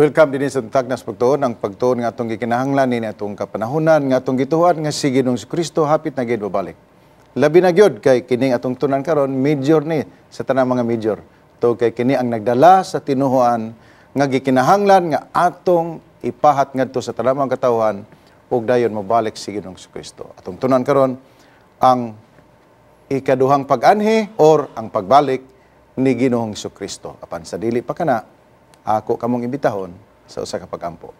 Welcome din sa Tagnas Pagtuon, ang pagtuon nga atong gikinahanglan ni atong kapanahonan nga atong gituohan nga si Ginoong Kristo hapit na gid mobalik. Labi na gyud kay kining atong tunan karon, major ni sa tanang mga major. To kay kini ang nagdala sa tinuhuan nga gikinahanglan nga atong ipahat ngadto sa tanang mga katawhan ug dayon mobalik si Ginoong Kristo. Atong tunan karon ang ikaduhang pag-anhi or ang pagbalik ni Ginoong Kristo. Apan sa dili pa kana, ako kamong imbitahon sa usa ka pagampo.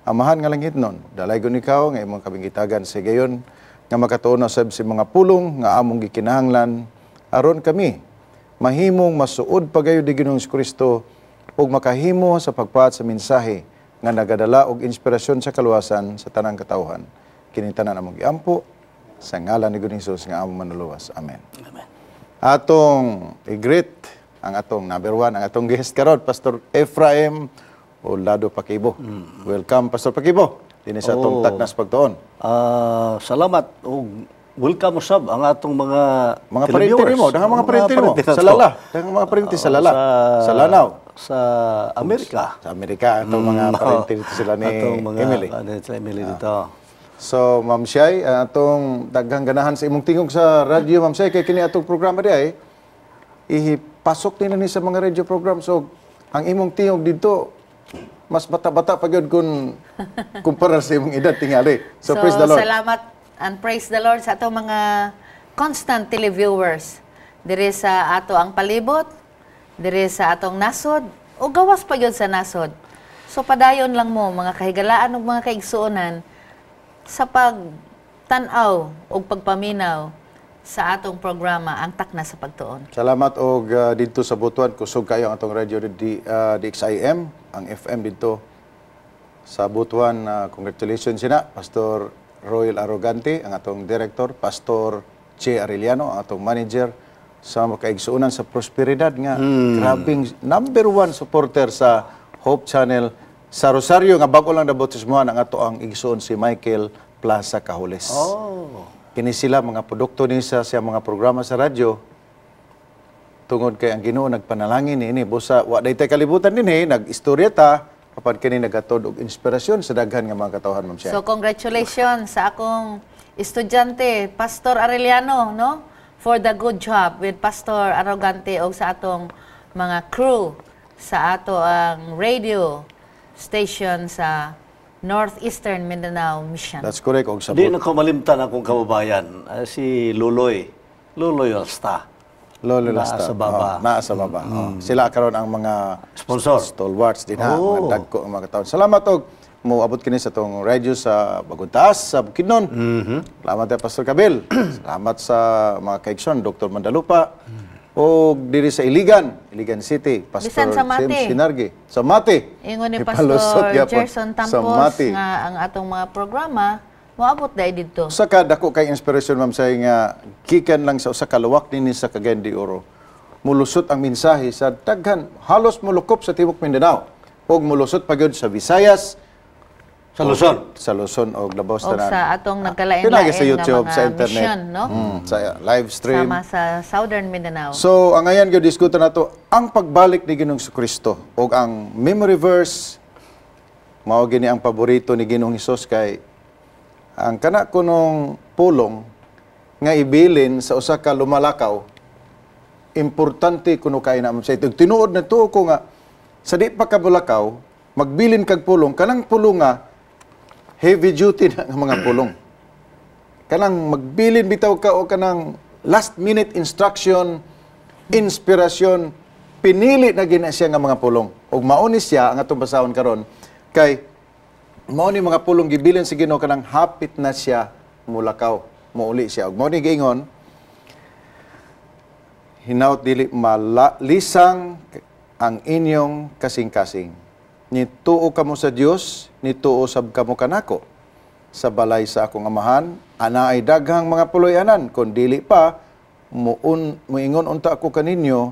Amahan nga langitnon, dalaygon ikaw nga imong kabingitagan sa gayon nga makatuon na sab sa mga pulong nga among gikinahanglan aron kami mahimong masuod pagayo di Ginoong Kristo ug makahimo sa pagpahat sa mensahe nga nagadala og inspirasyon sa kaluwasan sa tanang katawhan. Kini tanan among giampo sa ngalan ni Ginoong Hesus nga among manluluwas. Amen. Amen. Atong i-greet ang atong number one, ang atong guest karon, Pastor Ephraim Olado Pakibo. Welcome, Pastor Pakibo, dinhi sa atong Tagnas Pagtuon. Salamat ug welcome usab ang atong mga Mga parente nimo, daghang mga parente nimo sa Lala, daghang mga parente sa Lala, sa Lanao, sa Amerika. Sa Amerika atong mga parente dito sila ni Atong mga, Emily. Ano, sila Emily dito. So, Ma'am Shai, atong daghang ganahan sa imong tingog sa radyo, Ma'am Shai, kay kini atong programa di ay ipasok nila ni sa mga radio program. So, ang imong tingog dito, mas bata-bata pa gyud kung kumpara sa imong edad tingali. So, praise the Lord. Salamat and praise the Lord sa atong mga constant televiewers diri sa ato ang palibot, diri sa atong nasod, o gawas pa gyud sa nasod. So padayon lang mo, mga kahigalaan ug mga kaigsuonan, sa pagtan-aw ug pagpaminaw sa atong programa, ang Takna sa Pagtuon. Salamat og didto sa Butuan, kusog kayo ang atong radio DXIM, ang FM didto sa Butuan. Congratulations sina Pastor Royal Arrogante, ang atong director, Pastor Che Arellano, ang atong manager, sa makaigsuonan sa Prosperidad nga grabing number one supporter sa Hope Channel sa Rosario nga bago lang nabautismohan ang ato ang igsuon si Michael Plaza Cajules. Kini sila mga produkto ni sa mga programa sa radyo tungod kay ang Ginoo nagpanalangin niini busa wa day tay kalibutan dinhi, nag-istorya ta, apan kini nagatod og inspirasyon sa daghan nga mga katawhan, Ma'am Shai. So congratulations sa akong estudyante, Pastor Arellano, no? For the good job with Pastor Arrogante o sa atong mga crew sa ato ang radio station sa Northeastern Mindanao Mission. That's correct, og Di sabot. Na ko malimtan akong kababayan, si Luloy. Luloy Alsta. Lolo Naa Lasta. sa baba. Oh, naa sa baba. Oh. Sila karon ang mga sponsor. Stalwarts din ha, mga dagko ang mga katawhan. Salamat og moabot kini sa tong radio sa Bagong Taas, sa Bukidnon. Salamat kay Pastor Kabil. Salamat sa mga kaigsoon, Dr. Mandalupa. O diri sa Iligan, Iligan City, Pastor Bisan sa Mati. James Sinargi. Sa Mati. Ingon ni Ipalusot Pastor gyapon Gerson sa Tampos Mati. nga ang atong mga programa moabot dai didto. Usa ka dako kay inspiration, Ma'am, say nga gikan lang sa usa ka luwak dinhi sa Cagayan de Oro, mulusot ang mensahe sa daghan, halos mulukop sa tibuok Mindanao ug mulusot pa gyud sa Visayas, sa Luzon. Sa Luzon og labaw O tanan. sa atong nagkalain-lain Pinagi sa nga YouTube, mga sa internet. mission, no? Sa live stream. Sama sa Southern Mindanao. So, ang ayan gyud diskuta nato ang pagbalik ni Ginoong Kristo ug ang memory verse mao gini ang paborito ni Ginoong Hesus kay ang kana kunong pulong nga ibilin sa usa ka lumalakaw, importante kuno kay na sa ito. Tinuod na tuo ko nga sa di pa kabulakaw magbilin kag pulong, kanang pulong nga heavy duty na nga mga pulong, kanang magbilin bitaw ka o kanang last minute instruction, inspirasyon, pinili na gina siya nga mga pulong. Ug mao ni siya ang atong basahon karon kay mao ni mga pulong gibilin sa Ginoo kanang hapit na siya mulakaw, muuli siya. Ug mao ni giingon, "Hinaut dili malalisang ang inyong kasing-kasing. Nituo kamo sa Dios, nituo sab kamo kanako. Sa balay sa akong amahan, ana ay daghang mga puloy-anan. Kon dili pa, muun, muingon unta ako kaninyo,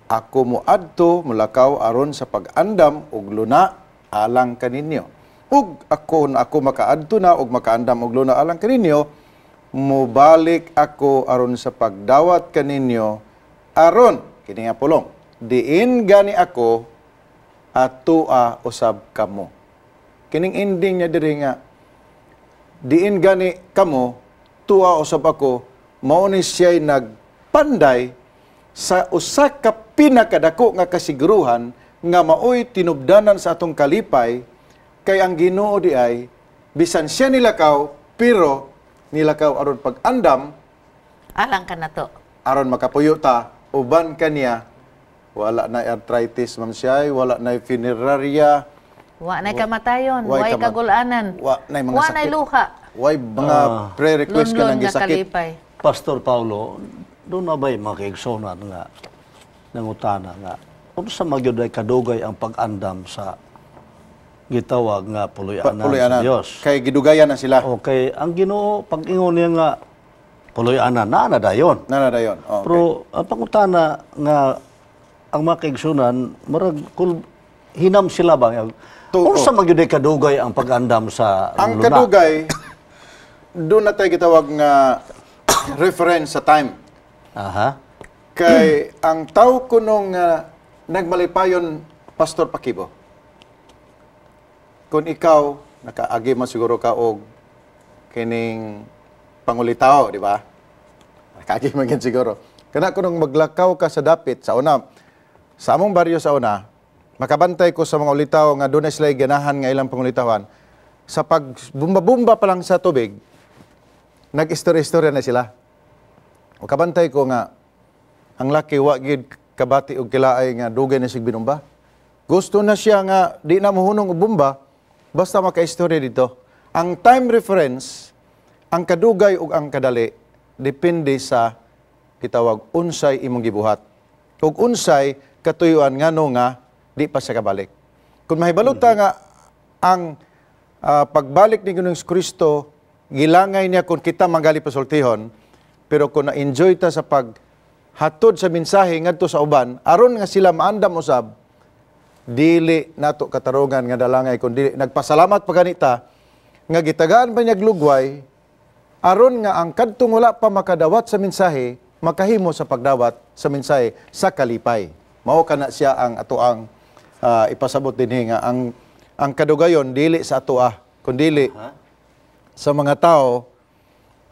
ako muadto, mulakaw aron sa pag-andam og luna alang kaninyo. Ug ako na ako makaadto na og makaandam og luna alang kaninyo, mubalik ako aron sa pagdawat kaninyo, aron kini nga pulong, diin gani ako Atua usab kamo. Kining ending niya diri nga diin gani kamo, tuwa usab ako, mao ni siya'y nagpanday sa usa ka pinakadako nga kasiguruhan nga maoy tinubdanan sa atong kalipay, kay ang Ginoo di ay bisan siya nilakaw, pero nilakaw aron pag-andam alang ka na to. Aron makapuyo ta uban kaniya. Wala na arthritis, ma'am siyay, wala na funeraria. Wa nay kamatayon, Way way kagulanan. Wa nay mga wa nay sakit. Luha. Way mga pre-request ka Lunlun nang nga gisakit. Kalipay. Pastor Paulo, doon na ba'y mga kaigsonan nga nangutana nga unsa magyud ay kadugay ang pag-andam sa gitawag nga puloy-anan sa Puloy-anan. Dios? Kay gidugayan na sila. Okay, ang Ginoo pag-ingon niya nga puloy-anan na na dayon. Na na dayon. Oh, okay. Pero ang pangutana nga ang mga kaigsunan murag hinam sila ba nga unsa magyud ay kadugay ang pag-andam sa Ang luna? kadugay, doon na tayo gitawag nga reference sa time. Kay ang tao kunong nagmalipayon, Pastor Pakibo, kung ikaw, nakaagi man siguro ka og kining pangulitaw, di ba? Nakaagi man gid siguro. Kana kunong maglakaw ka sa dapit, sa una, sa among baryo sa una, makabantay ko sa mga ulitaw nga doon na sila ganahan nga ilang pangulitawan. Sa pag bumba-bumba pa lang sa tubig, nag-istorya-istorya na sila. Makabantay ko nga ang laki wa gid kabati og kilaay nga dugay na sig binumba. Gusto na siya nga di na mohunong og bumba basta makaistorya dito. Ang time reference, ang kadugay ug ang kadali depende sa gitawag unsay imong gibuhat. Ug unsay katuyuan ngano nga di pa siya kabalik. Kung mahibalo ta nga ang pagbalik ni Ginoong Kristo gilangay niya kung kita manggali pasultihon, pero kung na-enjoy ta sa paghatod sa mensahe ngadto sa uban aron nga sila maandam usab, dili nato katarungan nga dalangay kun dili nagpasalamat pa ganita nga gitagaan pa niya lugway aron nga ang kadtong wala pa makadawat sa mensahe makahimo sa pagdawat sa mensahe sa kalipay. Mao kana siya ang atoang ipasabot dinhi nga ang kadugayon dili sa atoa kundili sa mga tao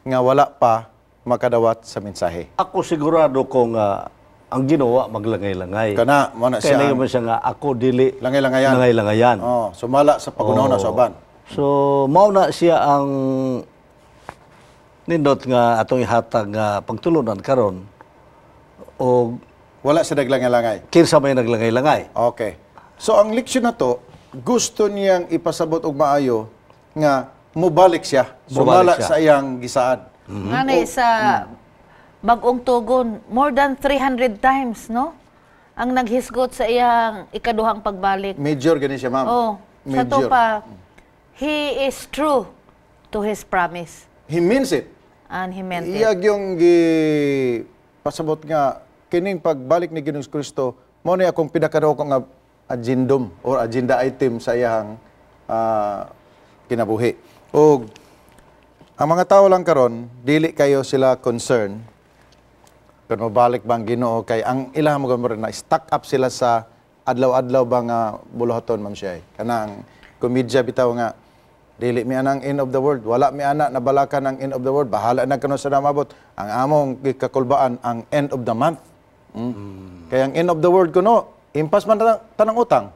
nga wala pa makadawat sa mensahe. Ako sigurado ko nga ang Ginoo maglangay-langay. Kana mo na Kaya siya naman siya nga ako dili langay-langayan. Langay-langayan. Oh, sumala sa pagunaw na sa uban. So mao na siya ang nindot nga atong ihatag nga pagtulunan karon o Wala siya naglangay-langay. Kinsa may naglangay-langay. Okay. So ang leksyon na to, gusto niyang ipasabot og maayo nga mubalik siya. Sumala Mubalik siya. sa iyang gisaad. Nga na sa Bagong Tugon, more than 300 times, no? Ang naghisgot sa iyang ikaduhang pagbalik. Major gani siya, ma'am. Oh, sa to Major. Pa, he is true to his promise. He means it. And he meant it. Iyag yung gi pasabot nga kining pagbalik ni Ginoong Kristo mao ni akong pinakadako nga agendum or agenda item sa iyang kinabuhi. Og ang mga tao lang karon dili kayo sila concern kung mabalik ba ang Ginoo, kay ang ilang mo na stuck up sila sa adlaw-adlaw ba nga buluhaton, ma'am Shay. Kanang komedya bitaw nga dili mi anang end of the world, wala mi ana nabalakan ang end of the world, bahala na kano sa namabot. Ang among gikakulbaan ang end of the month. Kaya ang end of the world kuno impas man tanang utang.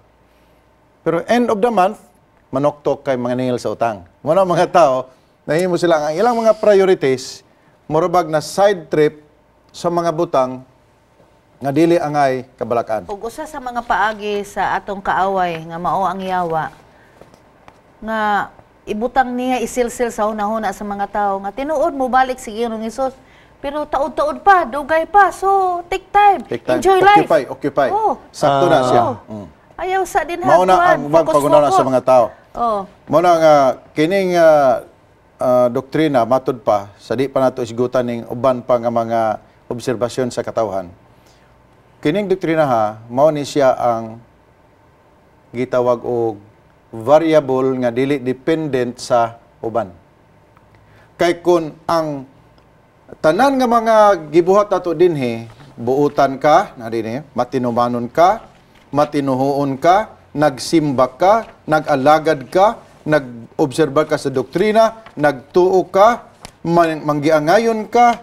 Pero end of the month, manoktok kay mga ningil sa utang. Muna mga tao, nahimo sila ang ilang mga priorities, murabag na side trip sa mga butang nga dili angay kabalakan. Ug usa sa mga paagi sa atong kaaway nga mao ang yawa nga ibutang niya isilsil sa hunahuna sa mga tao nga tinuod mo balik si Ginoong Hesus, pero taod-taod pa, dugay pa, so take time. Take time. Enjoy life. Occupy, occupy. Oh. Sakto na siya. Oh. Ayaw sa din. Mao na ang ubang pag-una sa mga tao. Oh. Mao na nga kining doktrina matud pa sa di pa nato isgutan ning uban pa nga mga obserbasyon sa katawhan. Kining doktrina ha, mao ni siya ang gitawag og variable nga dili dependent sa uban. Kay kun ang tanan nga mga gibuhat nato dinhi, buutan ka, na dinhi, matinumanon ka, matinuhuon ka, Nagsimba ka, nag-alagad ka, nag-obserba ka sa doktrina, nagtuo ka, manggiangayon ka,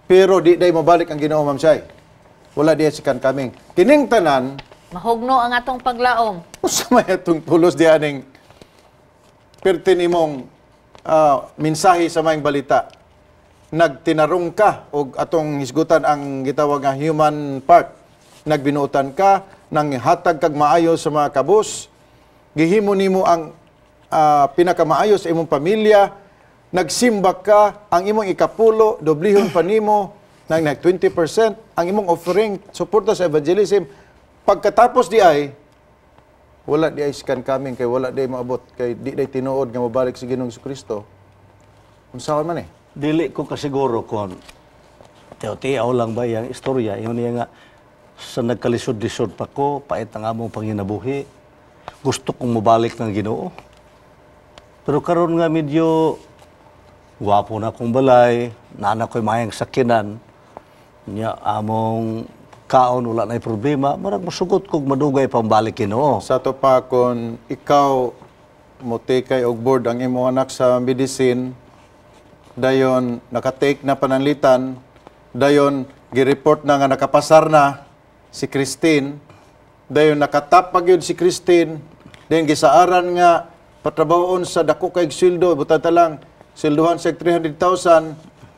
pero di day mabalik ang Ginoo, Ma'am Shay. Wala diya second coming. Kining tanan, Mahugno ang atong paglaom. Usa may atong pulos diya ning perti nimong mensahe sa maayong balita. Nagtinarong ka og atong hisgutan ang gitawag nga human part. Nagbinuotan ka, nanghatag kag maayo sa mga kabus, gihimo nimo ang pinakamaayo sa imong pamilya, nagsimba ka, ang imong ikapulo, doblihon pa nimo, nang nag 20%, ang imong offering, suporta sa evangelism. Pagkatapos di ay, wala di ay second coming kay wala di ay maabot kay di day tinuod nga mobalik si Ginoong Kristo. Unsaon man eh? Dili ko kasiguro kung tiyaw-tiyaw lang ba yung istorya. Yun niya nga, sa nagkalisod-lisod pa ko, pait ang among panginabuhi. Gusto kong mobalik ng Ginoo. Pero karon nga medyo gwapo na akong balay, nana ko'y mayang sakinan, nya among kaon wala na problema, marag mosugot kog madugay pang balik Ginoo. Sa to pa kung ikaw motekay og board ang imong anak sa medicine, dayon nakatake na pananglitan, dayon gi-report na nga nakapasar na si Christine, dayon nakatap pa gyud si Christine, dayon gisaaran nga patrabahoon sa dako kay sweldo, buta ta lang sweldohan sa 300,000.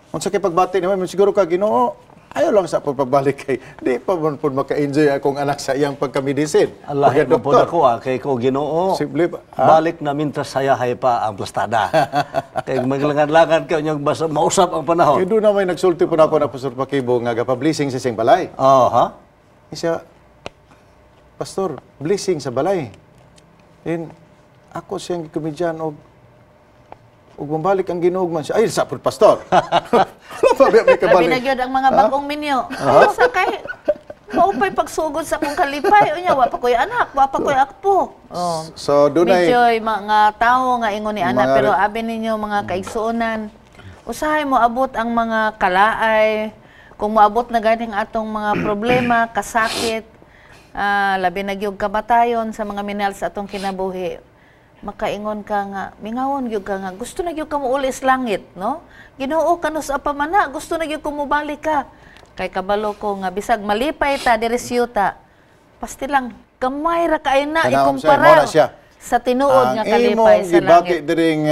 Unsa kay pagbati nimo? Siguro ka, "Ginoo, ayaw lang sa pagbalik kay di pa man pud maka-enjoy akong anak sa iyang pagka-medicine." Allah mo po Pagka-doktor. Ako kay ko Ginoo. Simple ba? Ha? Balik na mintras hayahay pa ang plastada. Kay maglangan-langan ka unyang basa mausap ang panahon. Kay doon na may nagsulti po na ako na Pastor Pakibo nga gapa-blessing sa siyang balay. Oh, ha? Siya, "Pastor, blessing sa balay." Then, ako siyang komedyan og ug mabalik ang Ginoo man siya. Ay, sa po, Pastor. Wala pa ba may Labi kabalik? na gyud ang mga bagong minyo. Sa kay maupay pagsugod sa akong kalipay. Unya, wa pa ko'y anak, wa pa ko'y akpo. Oh. So, dunay Medyo mga tao nga ingon ni ana, Mga pero abi ninyo, mga kaigsuonan, usahay mo abot ang mga kalaay, kung moabot na ganing atong mga problema, kasakit, labi na gyud kamatayon sa mga minahal sa atong kinabuhi, makaingon ka nga mingawon gyud ka nga gusto na gyud ka mouli sa langit, no? "Ginoo, kanus-a pa man na? Gusto na gyud ko mobalik ka." Kay kabalo ko nga bisag malipay ta diri sa yuta, pastilang gamay ra kaayo na Kanang ikumpara siya, mao na siya. Sa tinuod Ang nga kalipay imong sa gibati langit. Diring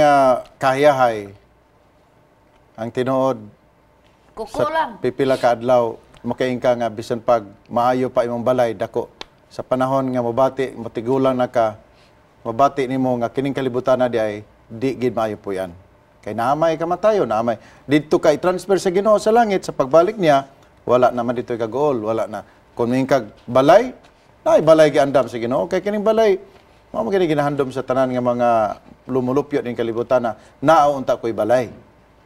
kahayahay, ang tinuod Kuko lang. Pipila ka adlaw makaing ka nga bisan pag maayo pa imong balay dako sa panahon nga mabati matigulang na ka, mabati nimo nga kining kalibutan na di ay di gid maayo puy-an kay naamay kamatayo, naamay didto ka i-transfer sa Ginoo sa langit. Sa pagbalik niya, wala naman dito kagool, wala na. Kung may kag balay, naay balay giandam sa Ginoo, kay kining balay mao man kini ginahandom sa tanan nga mga lumulupyo ning kalibutan na naa unta ko'y balay.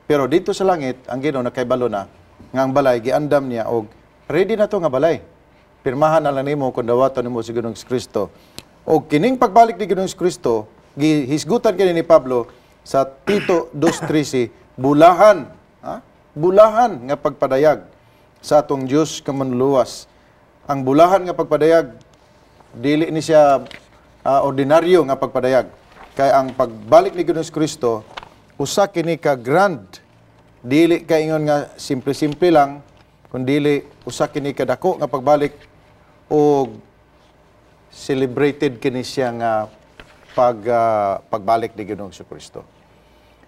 Pero dito sa langit, ang Ginoo nakaybalo na nga ang balay giandam niya og ready na to nga balay. Pirmahan na lang nimo kung dawaton nimo si Ginoong Kristo. Og kining pagbalik ni Ginoong Kristo, gihisgutan kini ni Pablo sa Tito 2:13, bulahan, ha? Bulahan nga pagpadayag sa atong Dios nga manluluwas. Ang bulahan nga pagpadayag dili ni siya ordinaryo nga pagpadayag. Kay ang pagbalik ni Ginoong Kristo usa kini ka grand, dili ka ingon nga simple-simple lang, kundili usa kini ka dako nga pagbalik og celebrated kini siya nga pagbalik ni Ginoong Kristo.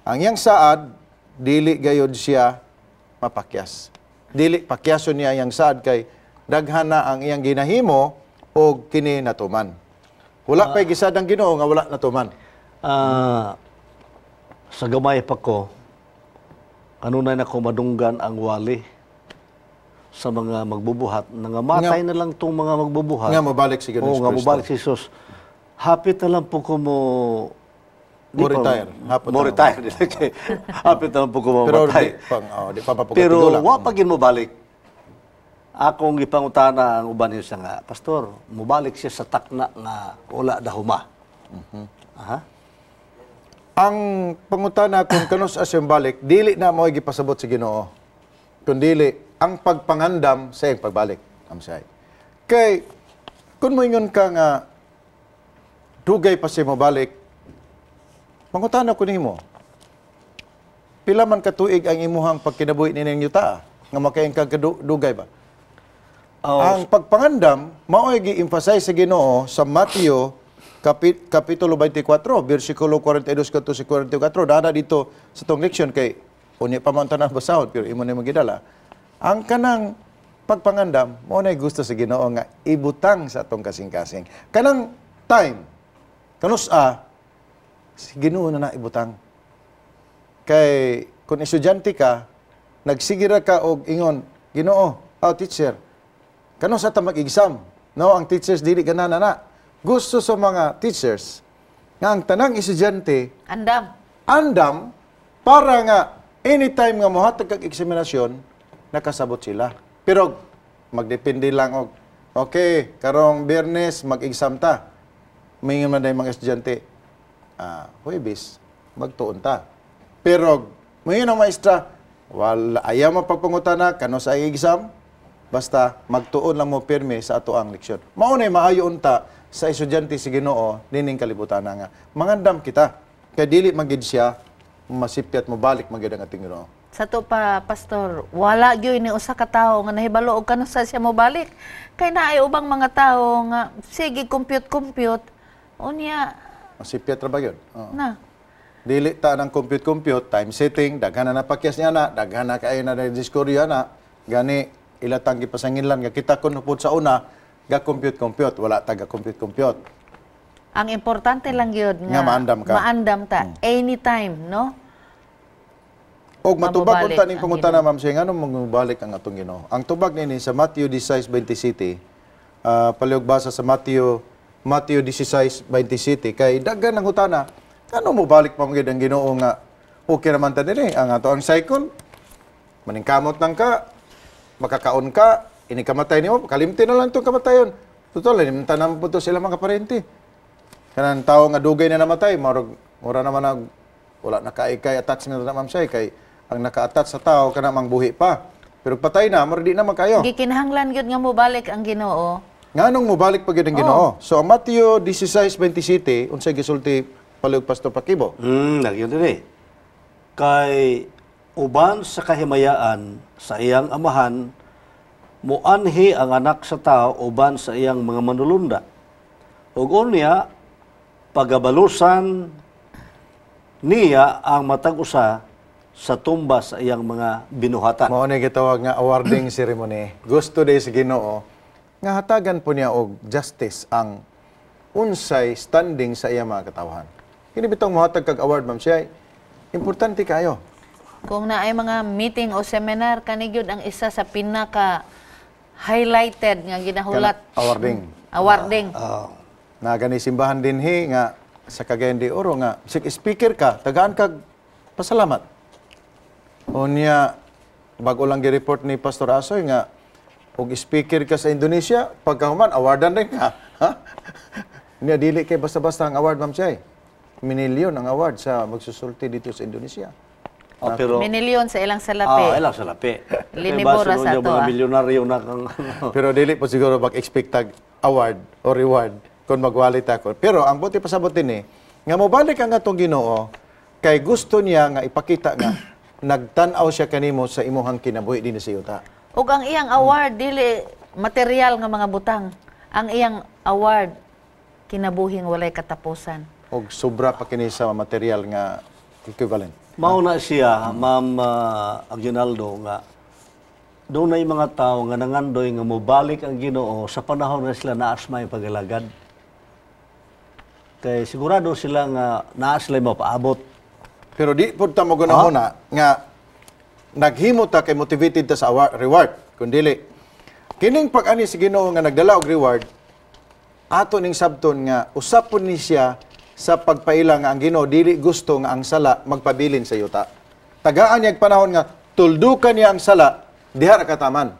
Ang iyang saad dili gayod siya mapakyas. Dili pakyason niya iyang saad kay daghan na ang iyang ginahimo og kini natuman. Wala pa'y gisad ang Ginoo nga wala natuman. Sa gamay pa ko, kanunay na ko madunggan ang wali sa mga magbubuhat. Nangamatay na lang tong mga magbubuhat. Nga mobalik si Ginoong Oo, nga Kristo. mobalik si Jesus. Hapit na lang po ko mo Mo di pa- retire. Hapit Mo na lang. retire. Hapit na lang po ko Pero mamatay. di, pang, oh, di pa Pero mapagkatigulang. wa pa gid mo balik. Akong gipangutana ang uban niya nga, "Pastor, mobalik siya sa takna nga wala dahuma." Aha. Ang pangutana kung kanus asyong balik, dili na mo gipasabot sa Ginoo. Kundili ang pagpangandam sa iyang pagbalik. Amsay. Kay kung moingon ka nga Dugay pa siya mobalik. Mangutana ko nimo. Pila man katuig ang imuhang pagkinabuhi nining yuta nga makaingon kag dugay ba? Oh. Ang pagpangandam mao'y gi-emphasize sa Ginoo sa Mateo kapitulo 24 bersikulo 42 kadto sa 44. Dana dito sa tong leksyon kay unya pa man tanan basahon, pero imo na gidala. Ang kanang pagpangandam mao nay gusto sa Ginoo nga ibutang sa atong kasing-kasing. Kanang time kanus-a si Ginoo na na ibutang. Kay kung estudyante ka, nagsigira ka og ingon, "Ginoo, oh teacher, kanus-a ta mag-exam?" No, ang teachers dili gana na. Gusto sa mga teachers nga ang tanang estudyante Andam. Andam para nga anytime nga mohatag kag eksaminasyon, nakasabot sila. Pero magdepende lang og okay, karong Biyernes mag-exam ta. Mingon man dahil mga estudyante, ah, Huwebes, magtuon ta. Pero moingon ang maestra, wala, ayaw mapagpangutana kanus-a exam, basta magtuon lang mo pirmi sa ato ang leksyon. Mao nay maayo unta sa estudyante si Ginoo nining kalibutan nga mangandam kita kay dili magid siya masipyat mo balik magid ang ating Ginoo. Sa to pa, Pastor, wala gyud ni usa ka tawo nga nahibalo og kanus-a siya mobalik. Kay naay ubang mga tawo nga sige compute compute unya Masipyat ra ba yun? Oo. Na. Dili ta ng compute compute time setting, daghan na napakyas niya na, daghan na kaayo na diskuryo na, gani ilatang gipasanginlan nga kita kun pud sa una ga compute compute, wala ta ga compute compute. Ang importante lang gyud nga maandam ka. Maandam ta anytime, no? Og matubag Mababalik unta ning ang pangutana, ma'am, siya ngano mangubalik ang atong Ginoo. Ang tubag nini sa Matthew 16:27, palihog basa sa Matthew Matthew 16:27 kay daghan ng hutana ngano mobalik pa man gyud ang Ginoo nga okay raman ta dinhi ang ato ang cycle, maningkamot lang ka, makakaon ka, ini kamatay nimo, kalimti na lang itong kamatayon. Totoo lang, tanan po to sila mga parente. Kanang tao nga dugay na namatay, marog, mura naman na, wala na kay kay attachment na, ma'am siya, kay ang naka-attach sa tao kana mang buhi pa. Pero patay na, murag di na man kayo. Gikinahanglan gyud nga mobalik ang Ginoo. Nganong mobalik pa gyud ang Ginoo? So ang Matthew 16:27, unsay gisulti, palihog Pastor Pakibo? Nagyan din eh. Kay uban sa kahimayaan sa iyang amahan, muanhi ang Anak sa Tao uban sa iyang mga manulunda. Ug unya, pagabalusan niya ang matag usa sa tumba sa iyang mga binuhatan. Mao ni gitawag nga awarding ceremony. Gusto day sa Ginoo nga hatagan po niya og justice ang unsay standing sa iya mga katawhan. Kini bitong mohatag kag award, ma'am siya, importante kayo. Kung naay mga meeting o seminar, kani gyud ang isa sa pinaka highlighted nga ginahulat. Kana- awarding. Awarding. Na gani simbahan dinhi nga sa Cagayan de Oro nga sig speaker ka, tagaan kag pasalamat. Unya bago lang gi-report ni Pastor Asoy nga og speaker ka sa Indonesia, pagkahuman awardan rin ka. Ha? Niya dili kay basta-basta ang award, ma'am Chay. Minilyon ang award sa magsusulti dito sa Indonesia. Ah, pero Minilyon sa ilang salapi. Ah, ilang salapi. Linibora Kay sa basin to, mga ah. milyonaryo na kang Pero dili po siguro mag-expect tag award o reward kung magwalit ako. Pero ang buti pasabot din eh, nga mobalik ang atong Ginoo kay gusto niya nga ipakita nga nagtan-aw siya kanimo sa imuhang kinabuhi dinhi sa yuta. Ug ang iyang award dili material nga mga butang. Ang iyang award, kinabuhing walay katapusan. Og sobra pa kini sa material nga equivalent. Mao na siya, Ma'am Aguinaldo, nga doon ay mga tao nga nangandoy nga mobalik ang Ginoo sa panahon nga sila naa sa may pagalagad. Kay sigurado sila nga naa sila mapaabot. Pero di pud ta mo gunahuna nga naghimo ta kay motivated ta sa reward, kun dili. Kining pag-ani sa Ginoo nga nagdala og reward, ato ning sabton nga usap pud ni siya sa pagpaila nga ang Ginoo dili gusto nga ang sala magpabilin sa yuta. Tagaan niya og panahon nga tuldukan niya ang sala, diha ra kataman.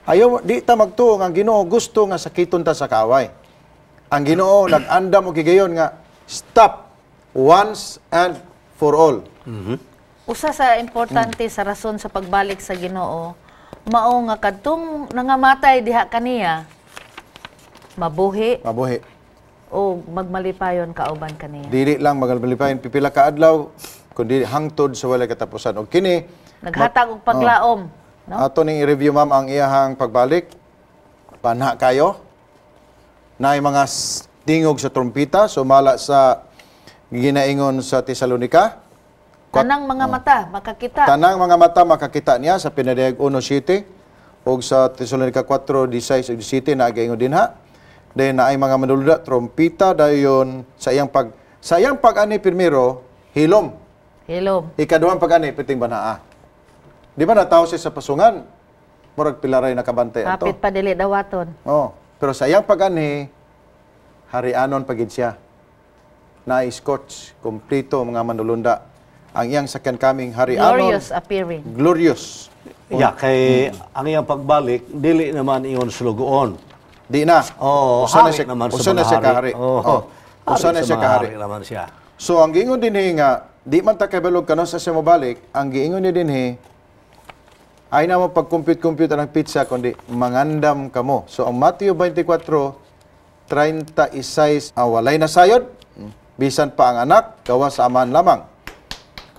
Ayaw di ta magtuo nga ang Ginoo gusto nga sakiton ta sa kaaway. Ang Ginoo nag-andam og higayon nga stop once and for all. Usa sa importante sa rason sa pagbalik sa Ginoo, mao nga kadtong nangamatay diha kaniya mabuhi. Mabuhi. o magmalipayon kauban kaniya. Dili lang magmalipayon pipila ka adlaw kundi hangtod sa walay katapusan. Og kini naghatag og paglaom, no? Ato ning i-review, ma'am, ang iyahang pagbalik. Panha kayo. Naay mga tingog sa trumpita sumala sa ginaingon sa Tesalonica. Tanang mga mata makakita. Tanang mga mata makakita niya sa Pinadayag 1:7 ug sa Tesalonica 4:16 ug 17 na gaingon dinha. Then naay mga manulunda trumpita dayon sa iyang pag-ani primero hilom. Hilom. Ikaduhang pag-ani piting banaa. Di ba natawo siya sa pasungan? Murag pilaray nakabantay ato. Hapit pa dili dawaton. Oh, pero sa iyang pag-ani harianon pagid siya. Na scotch kumplito mga manulunda. Ang iyang second coming harianon. Glorious appearing. Glorious. Ya, kay ang iyang pagbalik dili naman ingon sulugoon. Di na. Oh, Usa na hari siya, naman sa usa na mga siya hari. kahari. Oh, Oh, usa na hari sa siya mga kahari. hari naman siya. So ang giingon dinhi nga di man ta kabalog kano sa siya mobalik, ang giingon ni dinhi ay na mo pag-compute-compute ang pizza kundi mangandam kamo. So ang Matthew 24:36 walay nasayod bisan pa ang anak gawas sa amahan lamang.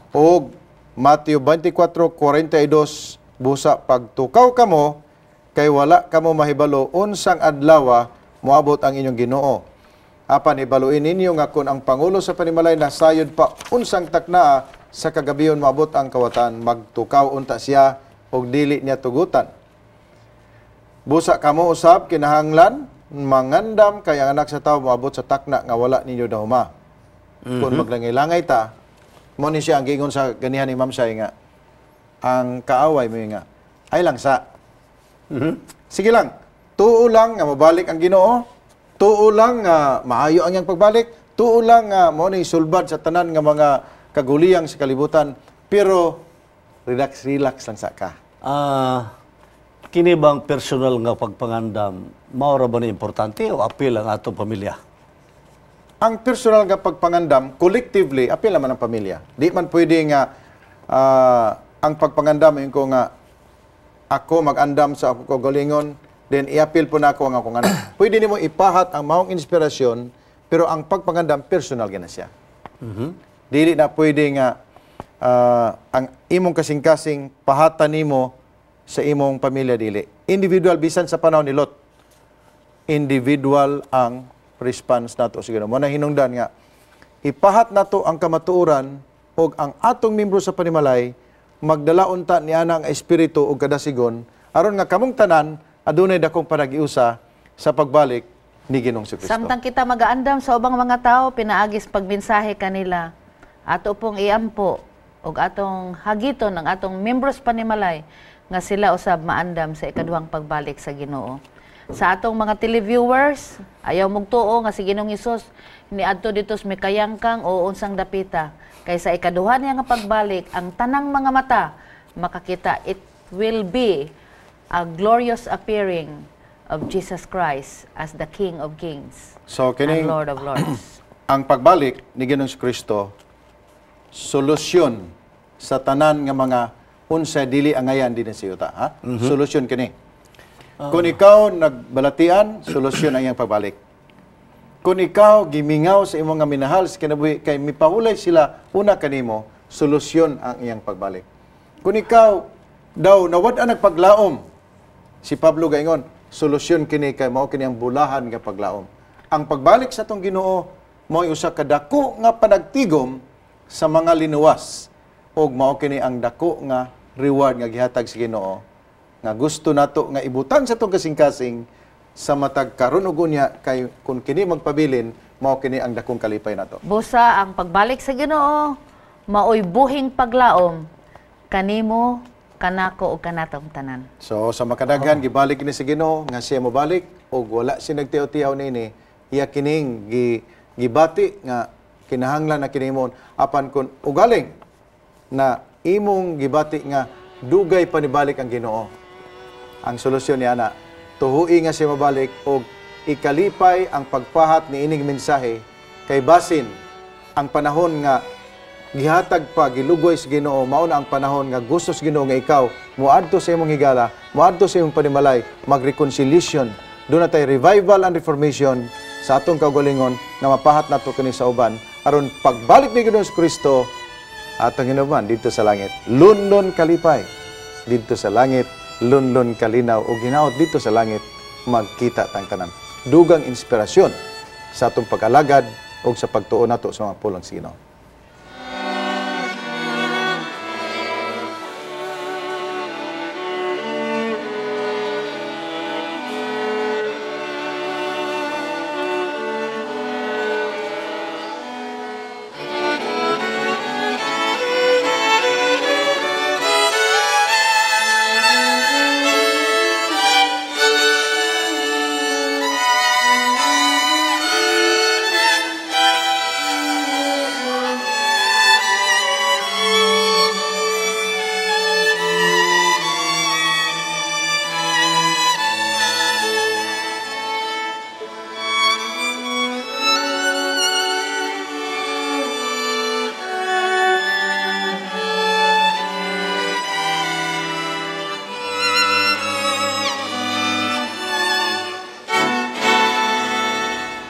Og Matthew 24:42 busa pagtukaw kamo kay wala kamo mahibalo unsang adlaw moabot ang inyong Ginoo. Apan hibaluin ninyo nga kun ang pangulo sa panimalay nasayod pa unsang taknaa sa kagabion moabot ang kawatan, magtukaw unta siya og dili niya tugutan. Busa kamo usab kinahanglan mangandam kay ang anak sa tawo moabot sa takna nga wala ninyo dahuma. Kung maglangay-langay ta, mo ni siya ang giingon sa ganihan ni Ma'am Sai nga ang kaaway mo nga ay lang sa. Sige lang, tuo lang nga mobalik ang Ginoo, tuo lang nga maayo ang iyang pagbalik, tuo lang nga mo ni sulbad sa tanan nga mga kaguliyang sa kalibutan, pero relax relax lang sa ka. Kini bang personal nga pagpangandam mao ra ba ni importante o apil ang atong pamilya? Ang personal nga pagpangandam, collectively, apil naman ang pamilya. Di man pwede nga ang pagpangandam yung ko nga ako mag-andam sa ako kaugalingon, then iapil po na ako ang akong anak. Pwede nimo ipahat ang maong inspirasyon, pero ang pagpangandam personal gina siya. Dili na pwede nga ang imong kasing-kasing pahatan nimo sa imong pamilya dili. Individual bisan sa panahon ni Lot. Individual ang response nato sa Ginoo. Mo na hinungdan nga ipahat nato ang kamatuoran ug ang atong membro sa panimalay magdala unta niya ang espiritu ug kadasigon aron nga kamong tanan adunay dakong panagiusa sa pagbalik ni Ginoong Kristo. Samtang kita magaandam sa ubang mga tao pinaagis pagmensahe kanila, ato pong iampo ug atong hagiton ang atong membros panimalay nga sila usab maandam sa ikaduhang pagbalik sa Ginoo. Sa atong mga televiewers, ayaw mugtuo nga si Ginoong Hesus niadto dito sa mikayangkang o unsang dapita. Kay sa ikaduha niya nga pagbalik, ang tanang mga mata makakita. It will be a glorious appearing of Jesus Christ as the King of Kings So and kining Lord of Lords. Ang pagbalik ni Ginoong Kristo solusyon sa tanan nga mga unsa dili angayan dinhi sa yuta, ha? Solusyon kini. Kung ikaw nagbalatian, solusyon ang iyang pagbalik. Kung ikaw gimingaw sa imong nga minahal sa kinabuhi kay mipahulay sila una kanimo, solusyon ang iyang pagbalik. Kung ikaw daw nawad-an nagpaglaom, si Pablo gaingon, solusyon kini kay mao kini ang bulahan nga paglaom. Ang pagbalik sa atong Ginoo mao usa ka dako nga panagtigom sa mga linuwas ug mao kini ang dako nga reward nga gihatag sa Ginoo nga gusto nato nga ibutang sa atong kasing-kasing sa matag karon ug unya kay kun kini magpabilin mao kini ang dakong kalipay nato. Busa ang pagbalik sa Ginoo maoy buhing paglaom kanimo, kanako ug kanatong tanan. So sa makadaghan gibalik ni sa Ginoo nga siya mobalik ug wala siya nagtiaw-tiaw niini, iya kining gibati nga kinahanglan na kinimon apan kun ugaling na imong gibati nga dugay pa nibalik ang Ginoo. Ang solusyon niya na tuhui nga siya mabalik og ikalipay ang pagpahat ni ining mensahe kay basin ang panahon nga gihatag pa gilugoy sa Ginoo mao na ang panahon nga gusto sa Ginoo nga ikaw moadto sa imong higala, moadto sa imong panimalay, mag-reconciliation, doon na tay revival and reformation. sa atong kaugalingon nga mapahat nato kini sa uban aron pagbalik ni Ginoong Kristo atong hinuman didto sa langit lunlon kalipay, didto sa langit lunlon kalinaw, ug hinaot didto sa langit magkita tang tanan. Dugang inspirasyon sa atong pag-alagad ug sa pagtuo nato sa mga pulong sa Ginoo.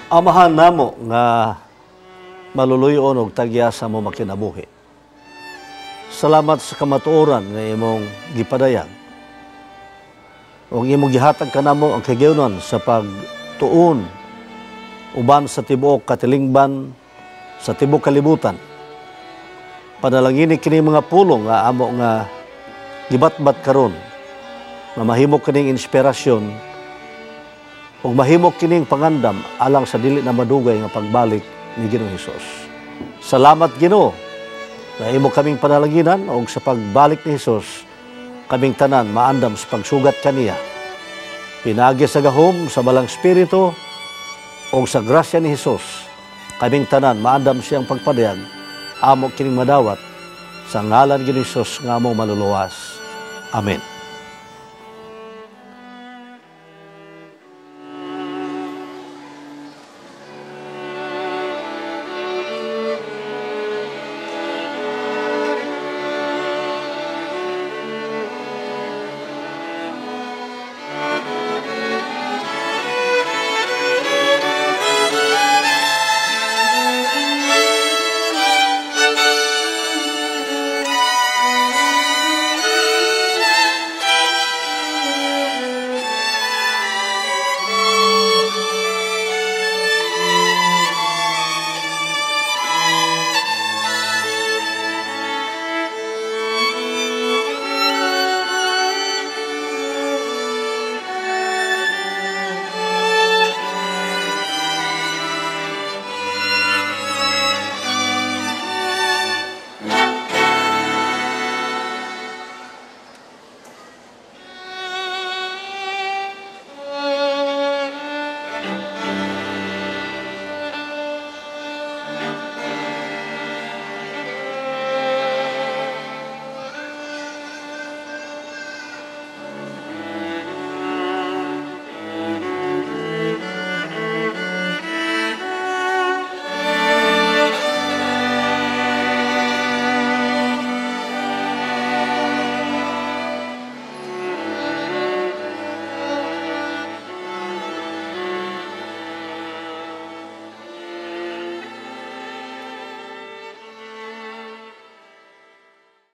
Amahan namo nga maluluyon og tagya sa mo makinabuhi. Salamat sa kamatuoran nga imong gipadayag. Og imong gihatag kanamo ang kagayunan sa pagtuon uban sa tibuok katilingban sa tibuok kalibutan. Panalangini kini mga pulong nga amo nga gibatbat karon nga mahimo kining inspirasyon ug mahimo kining pangandam alang sa dili na madugay nga pagbalik ni Ginoong Hesus. Salamat Ginoo na imo kaming panalanginan ug sa pagbalik ni Hesus kaming tanan maandam sa pagsugat kaniya. Pinaagi sa gahom sa Balang Espiritu ug sa grasya ni Hesus kaming tanan maandam siyang pagpadayag amo kining madawat sa ngalan ni Hesus nga among maluluwas. Amen.